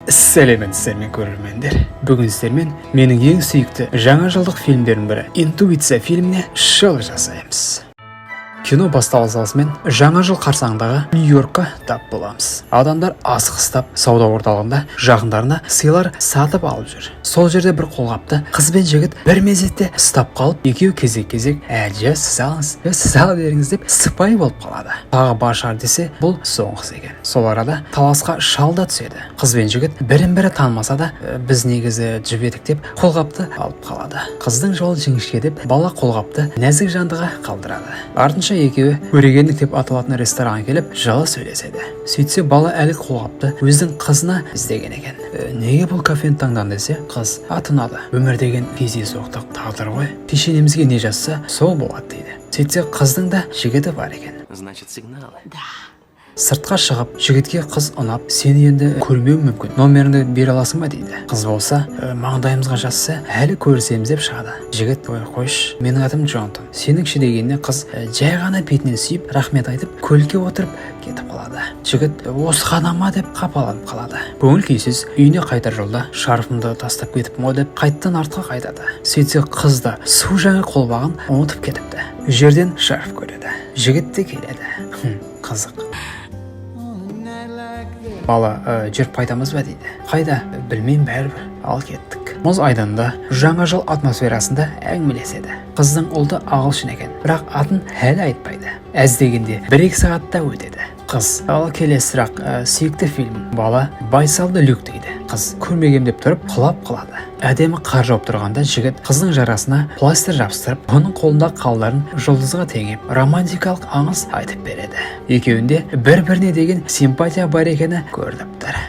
Сәлеметсіздер ме, көрермендер! Бүгін сіздермен менің ең сүйікті жаңа жылдық фильмдердің бірі «Интуиция» фильміне шолу жасаймыз. Кино бастала салысымен жаңа жыл қарсаңындағы Нью-Йоркқа тап боламыз. Адамдар асығыстап сауда орталығында жақындарына сыйлар сатып алып жүр. Сол жерде бір қолғапты қыз бен жігіт бір мезетте ұстап қалып, екеуі кезек кезек «Ә, сіз алыңыз, сіз ала беріңіз» деп сыпайы болып қалады. Тағы бар шығар десе, бұл соңғысы екен. Сол арада таласқа шал да түседі. Қыз бен жігіт бірін бірі танымаса да, «Біз негізі жұп едік» деп қолғапты алып қалады. Қыздың жолы жіңішке деп, бала қолғапты нәзік жандыға қалдырады. Артынша екеуі «Көрегендік» деп аталатын ресторанға келіп, жылы сөйлеседі. Сөйтсе, бала әлгі қолғапты өзінің қызына іздеген екен. «Неге бұл кафені таңдадың?» десе, қыз «Аты ұнады. Өмір деген кездейсоқтық, тағдыр ғой. Пешенемізге не жазса, сол болады» дейді. Сөйтсе, қыздың да жігіті бар екен. Значит, сигналы. Да. Сыртқа шығып, жігітке қыз ұнап, «Сені енді көрмеуім мүмкін, номеріңді бере аласың ба?» дейді. Қыз болса, «Маңдайымызға жазса, әлі көрісеміз» деп шығады. Жігіт: «Ой, қойшы, менің атым Джонатан, сенің ше?» дегеніне, қыз жай ғана бетінен сүйіп, рахмет айтып, көлікке отырып кетіп қалады. Жігіт «Осы ғана ма?» деп қапаланып қалады. Көңіл күйсіз үйіне қайтар жолда «Шарфымды тастап кетіппін ғой» деп, қайтадан артқа қайтады. Сөйтсе, қыз да су жаңа қолғабын ұмытып кетіпті. Жерден шарф көреді. Жігіт те келеді. Қызық. Бала «Жүріп қайтамыз ба?» дейді. «Қайда?» «Білмеймін, бәрібір, ал кеттік». Мұз айдынында жаңа жыл атмосферасында әңгімелеседі. Қыздың ұлты ағылшын екен, бірақ атын әлі айтпайды. Әз дегенде 1-2 сағатта өтеді. Қыз: «Ал келесі сұрақ, сүйікті фильм?» Бала «Байсалды Люк» дейді. Қыз «Көрмегем» деп тұрып, құлап қалады. Әдемі қар жауып тұрғанда, жігіт қыздың жарасына пластырь жабыстырып, оның қолындағы қалаларын жұлдызға теңеп, романтикалық аңыз айтып береді. Екеуінде бір біріне деген симпатия бар екені көрініп тұр.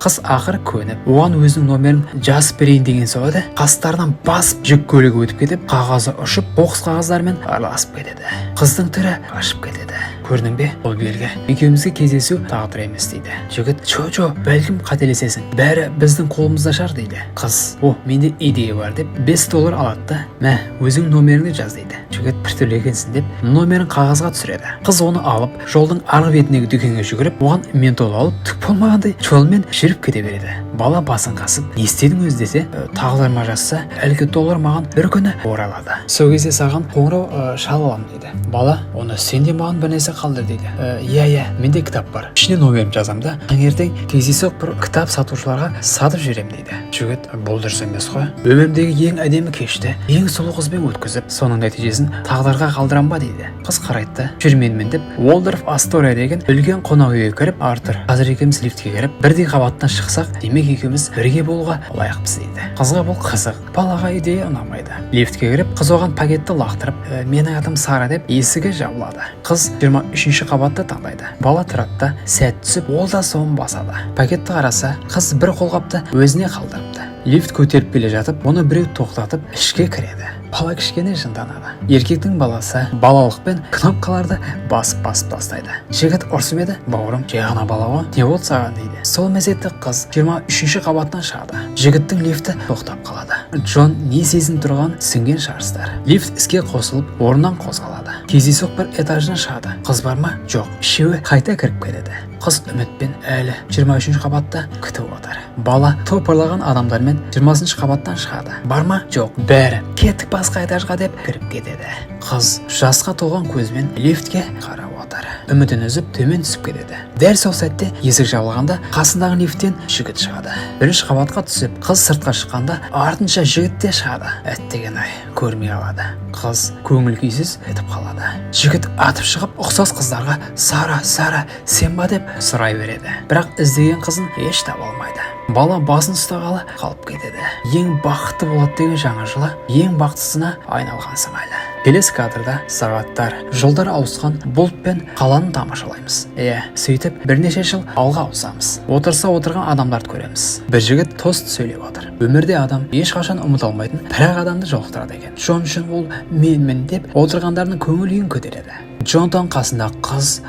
Қыз ақыры көніп, оған өзінің номерін жазып берейін деген соң еді, қастарынан басып жүк көлігі өтіп кетіп, қағазы ұшып, қоқыс қағаздарымен араласып кетеді. Қыздың түрі қашып кетеді. «Көрдің бе, бұл белгі, екеумізге кездесу тағдыр емес», – дейді. Жігіт: «Жо, жо, бәлкім қателесесің, бәрі біздің қолымызда шығар», – дейді. Қыз: «О, менде идея бар», – деп 5 доллар алады да, «Мә, өзің номеріңді жаз», – дейді. Жігіт «Біртүрлі екенсің» деп, номерін қағазға түсіреді. Қыз оны алып, жолдың арғы бетіндегі дүкенге жүгіріп, оған ментол алып, түк болмағандай жолмен жүріп кете береді. Бала басын қасып, «Не істедің өзі?» десе, «Тағдырыма жазса, әлгі доллар маған бір күні оралады, сол кезде саған қоңырау шала аламын», – дейді. Бала: «Онда сен де маған бір нәрсе қалдыр», – дейді. «Иә, менде кітап бар, ішіне номерімді жазамын да, таңертең кездейсоқ бір кітап сатушыларға сатып жіберемін», – дейді. Жігіт: «Бұл дұрыс емес қой. Өмірімдегі ең әдемі кешті ең сұлу қызбен өткізіп, соның нәтижесін тағдырға қалдырам ба?» – дейді. Қыз қарайды да, «Жүр менімен» деп, Уолдорф Астория деген үлкен қонақ үйге кіріп, «Артур, қазір екеуміз лифтке кіріп, бірдей қабаттан шықсақ, демек, екеуміз бірге болуға лайықпыз», – дейді. Қызға бұл қызық, балаға идея ұнамайды. Лифтке кіріп, қыз оған пакетті лақтырып, «Менің атым Сара» деп, есігі жабылады. Қыз 23-ші қабатты таңдайды. Бала тұрады да, сәт түсіп, ол да соны басады. Пакетті қараса, қыз бір қолғапты өзіне қалдырыпты. Лифт көтеріп келе жатып, оны біреу тоқтатып, ішке кіреді. Бала кішкене жынданады. Еркектің баласы балалықпен кнопкаларды басып басып тастайды. Жігіт ұрсып еді, «Бауырым, жай ғана бала ғой, не болды саған?» – дейді. Сол мезетте қыз 23-ші қабаттан шығады. Жігіттің лифті тоқтап қалады. Джон не сезініп тұрғанын түсінген шығарсыздар. Лифт іске қосылып, орнынан қозғалады. Кездейсоқ бір этаждан шығады. Қыз бар ма? Жоқ. Үшеуі қайта кіріп келеді. Қыз үмітпен әлі 23-ші қабатта күтіп отыр. Бала топырлаған адамдармен 20 қабаттан шығады. Бар ма? Жоқ. Бәрі «Кеттік басқа этажға» деп кіріп кетеді. Қыз жасқа толған көзбен лифтке қарап отыр. Үмітін үзіп, төмен түсіп кетеді. Дәл сол сәтте есік жабылғанда, қасындағы лифттен жігіт шығады. Бірінші қабатқа түсіп, қыз сыртқа шыққанда, артынша жігіт те шығады. Әттеген ай, көрмей қалады. Қыз көңіл күйсіз кетіп қалады. Жігіт атып шығып, ұқсас қыздарға «Сара, Сара, сен ба?» деп сұрай береді, бірақ іздеген қызын еш таба алмайды. Бала басын ұстағалы қалып кетеді. Ең бақытты болады деген жаңа жылы ең бақыттысына айналған сыңайлы. Келесі кадрда сағаттар, жылдар ауысқан бұлт пен қаланы тамашалаймыз. Иә, сөйтіп бірнеше жыл алға ауысамыз. Отырса отырған адамдарды көреміз. Бір жігіт тост сөйлеп отыр. Өмірде адам ешқашан ұмыта алмайтын бір ақ адамды жолықтырады екен. Джон үшін ол менмін деп, отырғандардың көңіл күйін көтереді. Джонтон қасында қыз,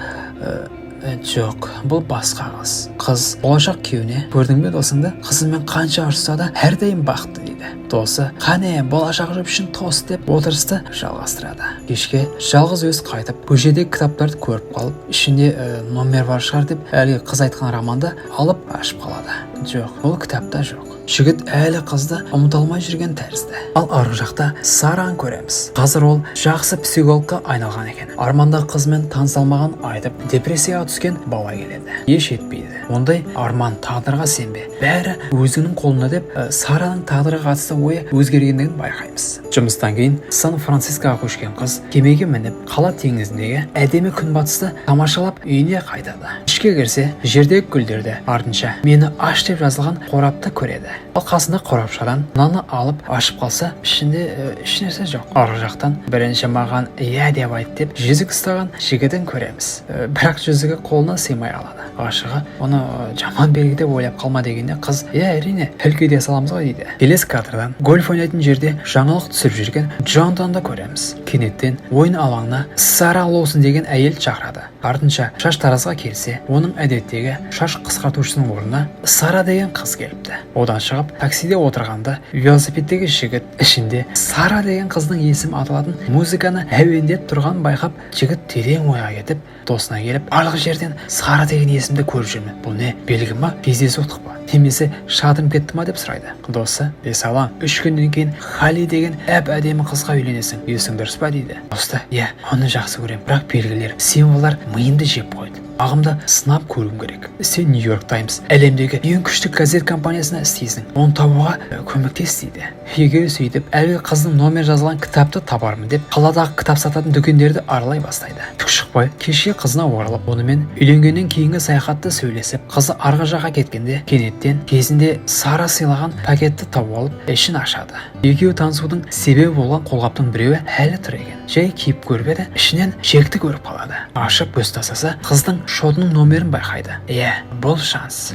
жоқ, бұл басқа қыз. Қыз болашақ күйеуіне: «Көрдің бе досыңды? Қызымен қанша ұрысса да, әрдайым бақытты», – дейді. Досы: «Қане, болашақ жұп үшін тост», – деп отырысты жалғастырады. Кешке жалғыз өзі қайтып, көшеде кітаптарды көріп қалып, ішінде номер бар шығар деп, әлгі қыз айтқан романды алып ашып қалады. Жоқ, ол кітапта жоқ. Жігіт әлі қызды ұмыта алмай жүрген тәрізді. Ал арғы жақта Сараны көреміз. Қазір ол жақсы психологқа айналған екен. Армандағы қызымен таныса алмаған айтып, депрессияға түскен бала келеді. Еш етпейді ондай арман, тағдырға сенбе, бәрі өзіңнің қолыңда деп, Сараның тағдырға қатысты ойы өзгергендігін байқаймыз. Жұмыстан кейін Сан Францискоға көшкен қыз кемеге мініп, қала теңізіндегі әдемі күнбатысты тамашалап, үйіне қайтады. Ішке кірсе, жердегі гүлдерді, артынша «Мені аш» деп жазылған қорапты көреді. Ал қасында қорапшадан мынаны алып ашып қалса, ішінде ешнәрсе жоқ. Арғы жақтан «Бірінші маған иә деп айт» деп жүзік ұстаған жігітін көреміз. Бірақ жүзігі қолына сыймай қалады. Ғашығы оны жаман белгі деп ойлап қалма дегенде, қыз: «Иә, әрине, үлкейте саламыз ғой», – дейді. Келесі кадрдан гольф ойнайтын жерде жаңалық түсіріп жүрген Джонатанды көреміз. Кенеттен ойын алаңына Сара Лоусон деген әйел шақырады. Артынша шаш таразға келсе, оның әдеттегі шаш қысқартушысының орнына Сара деген қыз келіпті. Одан шығып, таксиде отырғанда, велосипедтегі жігіт ішінде Сара деген қыздың есімі аталатын музыканы әуендетіп тұрғанын байқап, жігіт терең ойға кетіп, досына келіп: «Барлық жерден Сара деген есімді көріп жүрмін. Бұл не белгі ма, кездейсоқтық па немесе шатырым кетті ма?» – деп сұрайды. Досы: «Бесалаң, 3 күннен кейін Хали деген әп әдемі қызға үйленесің, есің дұрыс па?» – дейді. Досты: «Иә, оны жақсы көремін, бірақ белгілер, символдар миымды жеп қойды. Бағымды сынап көруім керек. Сен Нью Йорк Таймс, әлемдегі ең күшті газет компаниясына істейсің, оны табуға көмектес», – дейді. Екеуі сөйтіп әлгі қыздың номер жазылған кітапты табармын деп, қаладағы кітап сататын дүкендерді аралай бастайды. Түк шықпай, кешке қызына оралып, онымен үйленгеннен кейінгі саяхатты сөйлесіп, қызы арғы жаққа кеткенде, кенеттен кезінде Сара сыйлаған пакетті тауып алып, ішін ашады. Екеуі танысудың себебі болған қолғаптың біреуі әлі тұр екен. Жай киіп көріп еді, ішінен чекті көріп қалады. Ашып көз тастаса, қыздың шотының номерін байқайды. Иә, бұл шанс.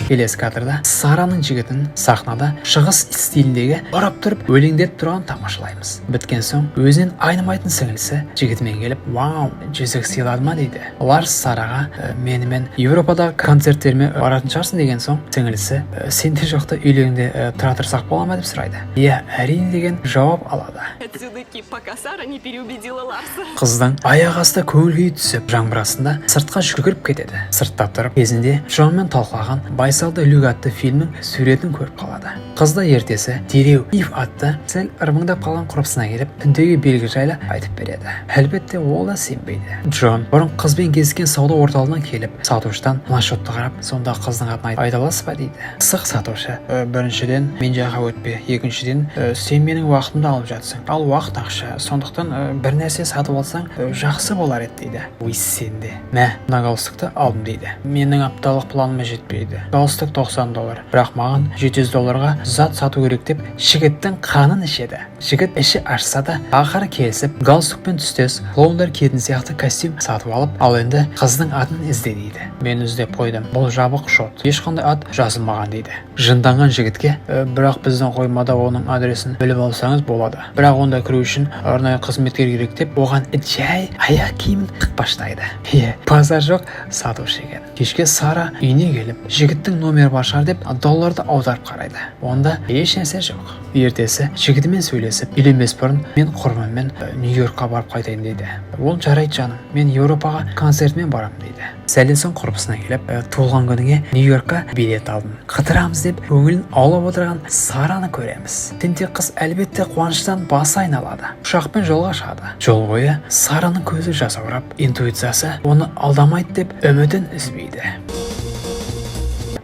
Келесі кадрда Сараның жігітін сахнада шығыс стиліндегі ұрып тұрып өлеңдетіп тұрғанын тамашалаймыз. Біткен соң өзінен айнымайтын сіңілісі жігітімен келіп: «Вау, жүзік сыйлады ма?» – дейді. Ларс Сараға: «Менімен Европадағы концерттеріме баратын шығарсың», – деген соң, сіңілісі: «Сенде жоқта үйлеріңде тұра тұрсақ бола ма?» – деп сұрайды. «Иә, әрине», – деген жауап алады. Отсюда, Кип, пока Сара не переубедила Ларса. Қыздың аяқ асты көңіл күйі түсіп, жаңбыр астында сыртқа жүгіріп кетеді. Сыртта тұрып, кезінде Джонмен талқылаған «Байсалды Люк» атты фильмнің суретін көріп қалады. Қыз да ертесі дереу Ив атты сәл ырмыңдап қалған құрбысына келіп, түндегі белгі жайлы айтып береді. Әлбетте, ол да сенбейді. Джон бұрын қызбен кездескен сауда орталығына келіп, сатушыдан: «Мына шотты қарап, сонда қыздың атын айта аласыз ба?» – дейді. Пысық сатушы: «Біріншіден, мен жаққа өтпе, екіншіден, сен менің уақытымды алып жатсың, ал уақыт – ақша, сондықтан бір нәрсе сатып алсаң, жақсы болар еді», – дейді. «Ой, сен де, мә, мына галстукты алдым», – дейді. «Менің апталық планыма жетпейді галстук, 90 доллар, бірақ маған 700 долларға зат сату керек», – деп жігіттің қанын ішеді. Жігіт іші ашса да, ақыры келісіп, галстукпен түстес клоундар киетін сияқты костюм сатып алып, «Ал енді қыздың атын ізде», – дейді. «Мен іздеп қойдым, бұл жабық шот, ешқандай ат жазылмаған», – дейді. Жынданған жігітке: «Бірақ біздің қоймада оның адресін біліп алсаңыз болады, бірақ онда кіру үшін арнайы қызметкер керек», – деп, оған жай аяқ киімін тықпаштайды. Иә, базар жоқ, сатушы екен. Кешке Сара үйіне келіп, жігіттің номері бар шығар деп, долларды аударып қарайды. Онда ешнәрсе жоқ. Ертесі жігітімен сөйлесіп, үйленбес бұрын «Мен құрбыммен Нью Йоркқа барып қайтайын», – дейді. Ол: «Жарайды, жаным, мен Еуропаға концертімен барамын», – дейді. Сәлден соң құрбысына келіп: «Туылған күніңе Нью Йоркқа билет алдым, қыдырамыз», – деп көңілін аулап отырған Сараны көреміз. Тентек қыз, әлбетте, қуаныштан басы айналады. Ұшақпен жолға шығады. Жол бойы Сараның көзі жасаурап, интуициясы оны алдамайды деп үмітін үзбейді.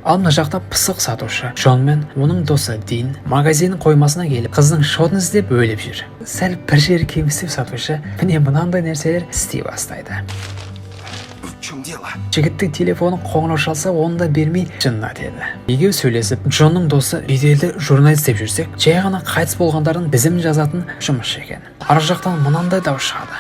Ал мына жақта пысық сатушы Джон мен оның досы Дин магазиннің қоймасына келіп, қыздың шотын іздеп өліп жүр. Сәл бір жері кемістеу сатушы міне мынандай нәрселер істей бастайды. В чем дело? Жігіттің телефоны қоңырау шалса, оны да бермей жынына тиеді. Екеуі сөйлесіп, Джонның досы беделді журналист деп жүрсек, жай ғана қайтыс болғандардың тізімін жазатын жұмысшы екен. Ар жақтан мынандай дауыс шығады.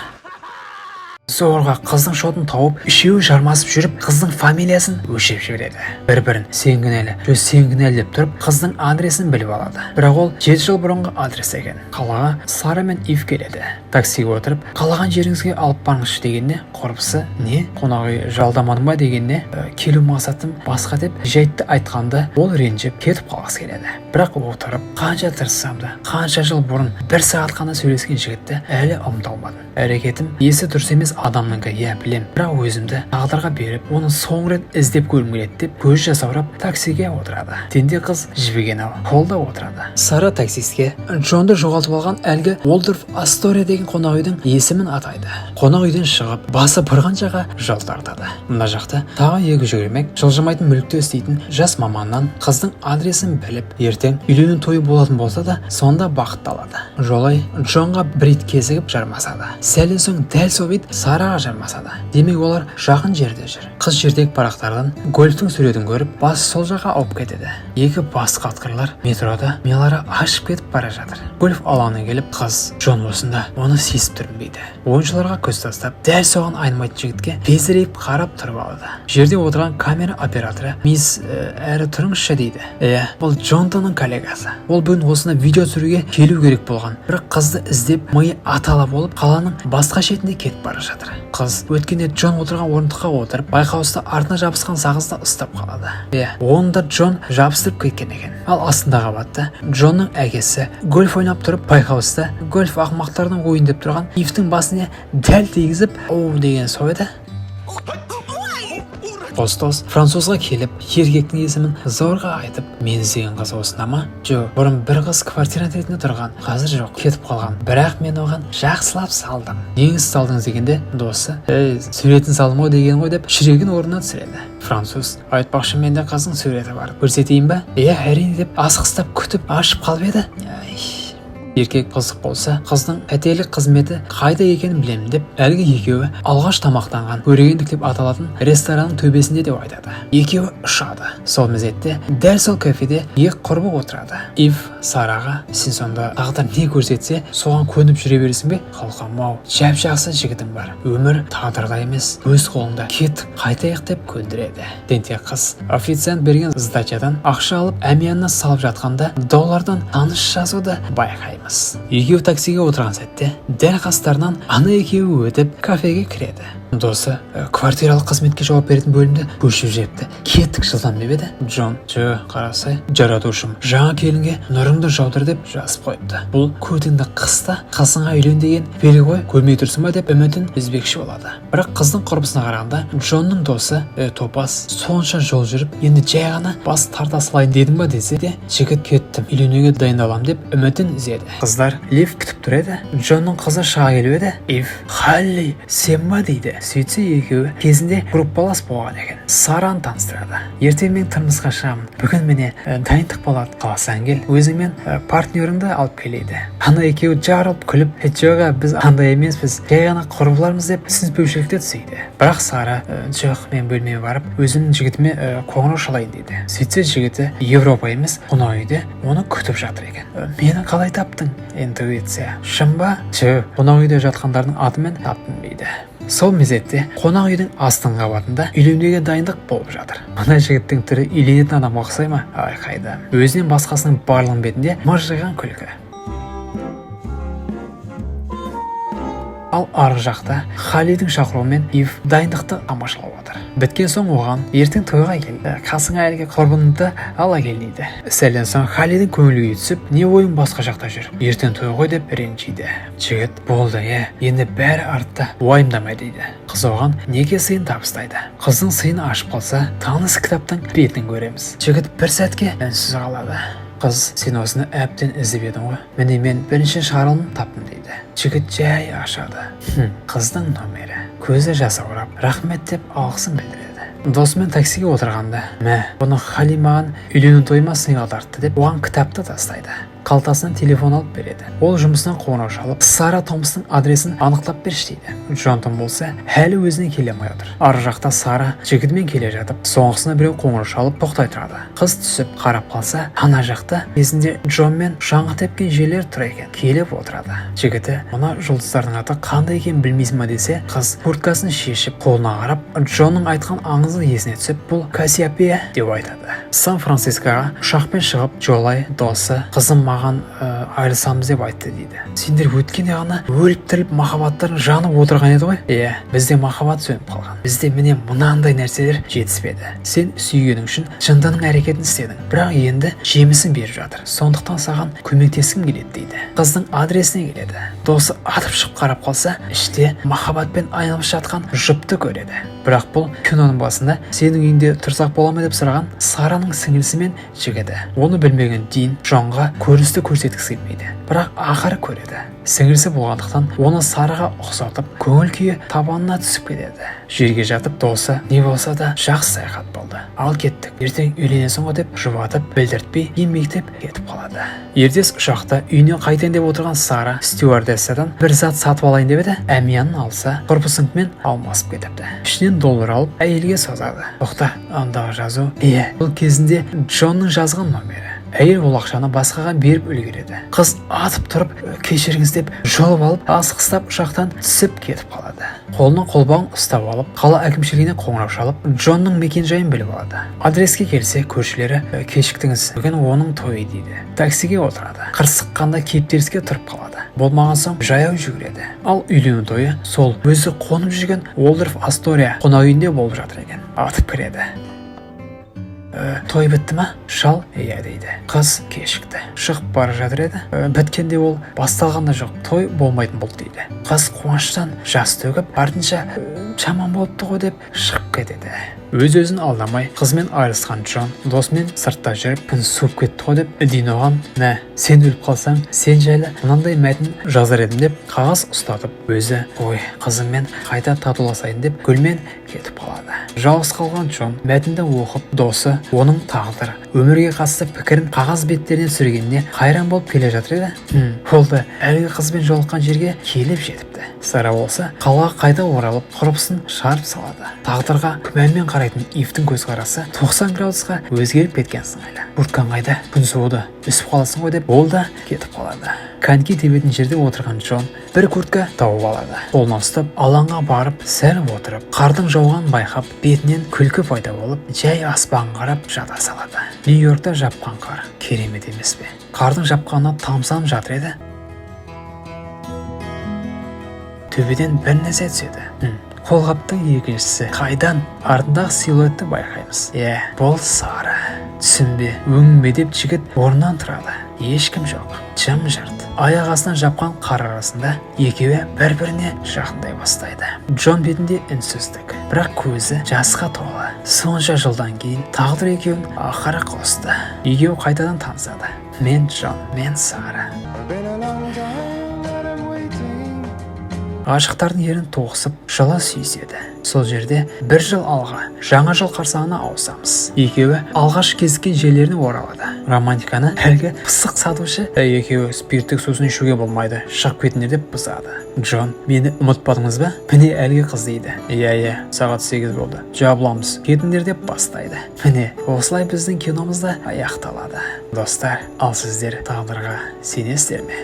Зорға қыздың шотын тауып, үшеуі жармасып жүріп, қыздың фамилиясын өшіріп жібереді. Бір бірін сен кінәлі, жоқ, сен кінәлі деп тұрып, қыздың адресін біліп алады. Бірақ ол 7 жыл бұрынғы адрес екен. Қалаға Сара мен Ив келеді. Таксиге отырып, қалаған жеріңізге алып барыңызшы дегенде, құрбысы не, қонақ үй жалдамадың ба дегенде, «Келу мақсатым басқа» деп жайтты айтқанда, ол ренжіп кетіп қалғысы келеді. Бірақ отырып, қанша тырыссам да, қанша жыл бұрын бір сағат қана сөйлескен жігітті әлі ұмыта алмадым. Әрекетім есі дұрыс емес адамнікі, иә, білем, бірақ өзімді тағдырға беріп, оны соңғы рет іздеп көргім келеді деп, көзі жасаурап таксиге отырады. Тенде қыз жібіген ау, холда отырады. Сара таксистке Джонды жоғалтып алған әлгі Уолдорф Астория деген қонақ үйдің есімін атайды. Қонақ үйден шығып, басы бұрған жаққа жол тартады. Мына жақта тағы екі жүгірмек жылжымайтын мүлікті істейтін жас маманнан қыздың адресін біліп, ертең үйлену тойы болатын болса да, сонда бақытты алады. Жолай Джонға бір ит кезігіп жармасады. Сәлден соң дәл сол ит Сараға жармасады. Демек, олар жақын жерде жүр. Қыз жердегі парақтардан гольфтің суретін көріп, басы сол жаққа ауып кетеді. Екі бас қатқырлар метрода милары ашып кетіп бара жатыр. Гольф алаңына келіп, қыз «Джон осында, оны сезіп тұрмын» дейді. Ойыншыларға көз тастап, дәл соған айнымайтын жігітке безірейіп қарап тұрып алады. Жерде отырған камера операторы: «Мисс, әрі тұрыңызшы», – дейді. Иә, бұл Джонтонның коллегасы. Ол бүгін осында видео түсіруге келу керек болған, бірақ қызды іздеп, миы атала болып, қаланың басқа шетінде кетіп бара жатыр. Қыз өткенде Джон отырған орындыққа отырып, байқаусызда артына жабысқан сағызды ұстап қалады. Иә, оны да Джон жабыстырып кеткен екен. Ал астындағы қабатта Джонның әкесі гольф ойнап тұрып, байқаусызда «Гольф ақымақтардың ойыны» деп тұрған Ивтің басына дәл тигізіп, «Оу» деген сол еді. Қос дос французға келіп, еркектің есімін зорға айтып: «Мен іздеген қыз осында ма?» «Жоқ, бұрын бір қыз квартирант ретінде тұрған, қазір жоқ, кетіп қалған. Бірақ мен оған жақсылап салдым». «Неңіз салдыңыз?» дегенде, досы: «Ей, суретін салдым ғой деген ғой», – деп жүрегін орнына түсіреді. Француз: «Айтпақшы, менде қыздың суреті бар, көрсетейін ба?» «Иә, әрине», – деп асығыстап күтіп ашып қалып еді. Ай. Еркек қызық болса, қыздың пәтерлік қызметі қайда екенін білемін деп, әлгі екеуі алғаш тамақтанған Көрегендік деп аталатын ресторанның төбесінде деп айтады. Екеуі ұшады. Сол мезетте дәл сол кафеде екі құрбы отырады. Ив Сараға: «Сен сонда тағдыр не көрсетсе, соған көніп жүре бересің бе? Қалқам ау, жап жақсы жігітің бар. Өмір тағдырда емес, өз қолыңда. Кеттік, қайтайық», – деп көндіреді. Тентек қыз официант берген сдачадан ақша алып, әмиянына салып жатқанда, доллардан таныс жазуды байқаймыз. Екеуі таксиге отырған сәтте дәл қастарынан ана екеуі өтіп, кафеге кіреді. Досы: «Квартиралық қызметке жауап беретін бөлімді көшіріп жіберіпті, кеттік жылдам», – деп еді, Джон: «Жо, қарасай, жаратушым жаңа келінге нұрыңды жаудыр деп жазып қойыпты. Бұл көтіңді қыста қызыңа үйлен деген белгі ғой, көрмей тұрсың ба?» – деп үмітін үзбекші болады. Бірақ қыздың құрбысына қарағанда, Джонның досы: «Е, топас, сонша жол жүріп, енді жай ғана бас тарта салайын дедің ба?» – десе де, жігіт «Кеттім, үйленуге дайындаламын» деп үмітін үзеді. Қыздар лифт күтіп тұр еді. Джонның қызы шыға келіп еді, Ив: «Халли, сен ба?» – дейді. Сөйтсе, екеуі кезінде группалас болған екен. Сараны таныстырады. «Ертең мен тұрмысқа шығамын, бүгін міне дайындық болады, қаласаң кел, өзіңмен партнеріңді алып кел», – дейді. Ана екеуі жарылып күліп: «Жоқ, біз андай емеспіз, жай ғана құрбылармыз», – деп түсініспеушілікте түседі. Бірақ Сара: «Жоқ, мен бөлмеме барып, өзімнің жігітіме қоңырау шалайын», – дейді. Сөйтсе, жігіті Европа емес, қонақ үйде оны күтіп жатыр екен. «Мені қалай таптың?» «Интуиция». «Шын ба?» «Жоқ, қонақ үйде жатқандардың атымен таптым», – дейді. Сол мезетте қонақ үйдің астыңғы қабатында үйленуге дайындық болып жатыр. Мына жігіттің түрі үйленетін адамға ұқсай ма? Ай, қайда! Өзінен басқасының барлығының бетінде мыржиған күлкі. Ал арғы жақта Халидің шақыруымен Ив дайындықты тамашалап отыр. Біткен соң оған: «Ертең тойға кел, қасыңа әлгі құрбыңды ала кел», – дейді. Сәлден соң Халидің көңіл күйі түсіп: «Не, ойың басқа жақта жүр, ертең той ғой», – деп ренжиді. Жігіт: «Болды, иә, енді бәрі артта, уайымдама», – дейді. Қыз оған неке сыйын табыстайды. Қыздың сыйын ашып қалса, таныс кітаптың бетін көреміз. Жігіт бір сәтке үнсіз қалады. Қыз: «Сен осыны әбден іздеп едің ғой, міне, мен бірінші шығарылымын таптым», – дейді. Жігіт жай ашады. Қыздың номері. Көзі жасаурап, рахмет деп алғысын білдіреді. Досымен таксиге отырғанда: «Мә, бұны Хали маған үйлену тойыма сыйға тартты», – деп оған кітапты тастайды. Қалтасынан телефон алып береді. Ол жұмысынан қоңырау шалып, Сара Томстың адресін анықтап берші дейді. Джонатан болса, әлі өзіне келе алмай отыр. Ар жақта Сара жігітімен келе жатып, соңғысына біреу қоңырау шалып, тоқтай тұрады. Қыз түсіп қарап қалса, ана жақта кезінде Джонмен шаңғы тепкен жерлер тұр екен. Келіп отырады. Жігіті мына жұлдыздардың аты қандай екенін білмейсің ба десе, қыз курткасын шешіп, қолына қарап, Джонның айтқан аңызы есіне түсіп, бұл Кассиопея деп айтады. Сан Францискоға ұшақпен шығып, жолай досы қызым маған айырылысамыз деп айтты дейді. Сендер өткенде ғана өліп тіріліп, махаббаттарың жанып отырған еді ғой. Иә, бізде махаббат сөніп қалған. Бізде міне мынандай нәрселер жетіспеді. Сен сүйгенің үшін жындының әрекетін істедің, бірақ енді жемісін беріп жатыр, сондықтан саған көмектескім келеді дейді. Қыздың адресіне келеді. Досы атып шығып қарап қалса, іште махаббатпен айналысып жатқан жұпты көреді. Бірақ бұл киноның басында сенің үйіңде тұрсақ бола ма деп сұраған Сараның сіңілісі мен жігіті. Оны білмеген Дин Джонға көріністі көрсеткісі келмейді, бірақ ақыры көреді. Сіңілісі болғандықтан, оны Сараға ұқсатып, көңіл күйі табанына түсіп кетеді. Жерге жатып, досы не болса да жақсы саяхат болды, ал кеттік, ертең үйленесің ғой деп жұбатып, білдіртпей еңбектеп кетіп қалады. Ертес ұшақта үйіне қайтайын деп отырған Сара стюардессадан бір зат сатып алайын деп еді, әмиянын алса, құрбысыныкімен алмасып кетіпті. Ішінен доллар алып, әйелге созады. Тоқта, андағы жазу, иә, бұл кезінде Джонның жазған номері. Әйел ол ақшаны басқаға беріп үлгереді. Қыз атып тұрып, кешіріңіз деп жұлып алып, асығыстап ұшақтан түсіп кетіп қалады. Қолына қолбағын ұстап алып, қала әкімшілігіне қоңырау шалып, Джонның мекен-жайын біліп алады. Адреске келсе, көршілері: Кешіктіңіз, бүгін оның тойы», – дейді. Таксиге отырады. Қырсыққанда кептеліске тұрып қалады, болмаған соң жаяу жүгіреді. Ал үйлену тойы сол өзі қонып жүрген Уолдорф Астория қонақ үйінде болып жатыр екен. Атып кіреді. Той бітті ма, шал? Иә дейді. Қыз кешікті, шығып бара жатыр еді. Біткенде ол басталған да жоқ, той болмайтын болды дейді. Қыз қуаныштан жас төгіп, артынша жаман болыпты ғой деп шығып кетеді. Өз өзін алдамай, қызымен айырылысқан Джон досымен сыртта жүріп, күн суып кетті ғой деп, Дин оған: «Мә, сен өліп қалсаң, сен жайлы мынандай мәтін жазар едім», – деп қағаз ұстатып, өзі ой, қызыммен қайта татуласайын деп, гүлмен кетіп қалады. Жалғыз қалған Джон мәтінді оқып, досы оның тағдыры, өмірге қатысты пікірін қағаз беттеріне түсіргеніне қайран болып келе жатыр еді. Ол да әлгі қызбен жолыққан жерге келіп жетіпті. Сара болса, қалаға қайта оралып, құрбысын шығарып салады. Тағдырға күмәнмен қарайтын Ивтің көзқарасы 90 градусқа өзгеріп кеткен сыңайлы. «Курткаң қайда? Күн суыды, үсіп қаласың ғой», – деп ол да кетіп қалады. Коньки тебетін жерде отырған Джон бір куртка тауып алады. Қолына ұстап, алаңға барып сәл отырып, қардың жауғанын байқап, бетінен күлкі пайда болып, жай аспанға қарап жата салады. Нью Йоркта жапқан қар керемет емес пе? Қардың жапқанына тамсанып жатыр еді, төбеден бір нәрсе түседі. Қолғаптың екіншісі қайдан? Артындағы силуэтті байқаймыз. Иә, бұл Сара. «Түсім бе, өңім бе?» деп жігіт орнынан тұрады. Ешкім жоқ, жым жырт. Аяқ астынан жапқан қар арасында екеуі бір біріне жақындай бастайды. Джон бетінде үнсіздік, бірақ көзі жасқа толы. Сонша жылдан кейін тағдыр екеуін ақыры қосты. Екеуі қайтадан танысады. Мен Джон, мен Сара. Been a long time that I'm waiting. Ғашықтардың ерін тоғысып, жылы сүйіседі. Сол жерде бір жыл алға, жаңа жыл қарсаңына ауысамыз. Екеуі алғаш кезіккен жерлеріне оралады. Романтиканы әлгі пысық сатушы: «Әй, екеуі спирттік сусын ішуге болмайды, шығып кетіңдер», – деп бұзады. Джон: «Мені ұмытпадыңыз ба? Міне, әлгі қыз», – дейді. Иә, сағат 8 болды, жабыламыз, кетіңдер», – деп бастайды. Міне, осылай біздің киномыз да аяқталады, достар. Ал сіздер тағдырға сенесіздер ме?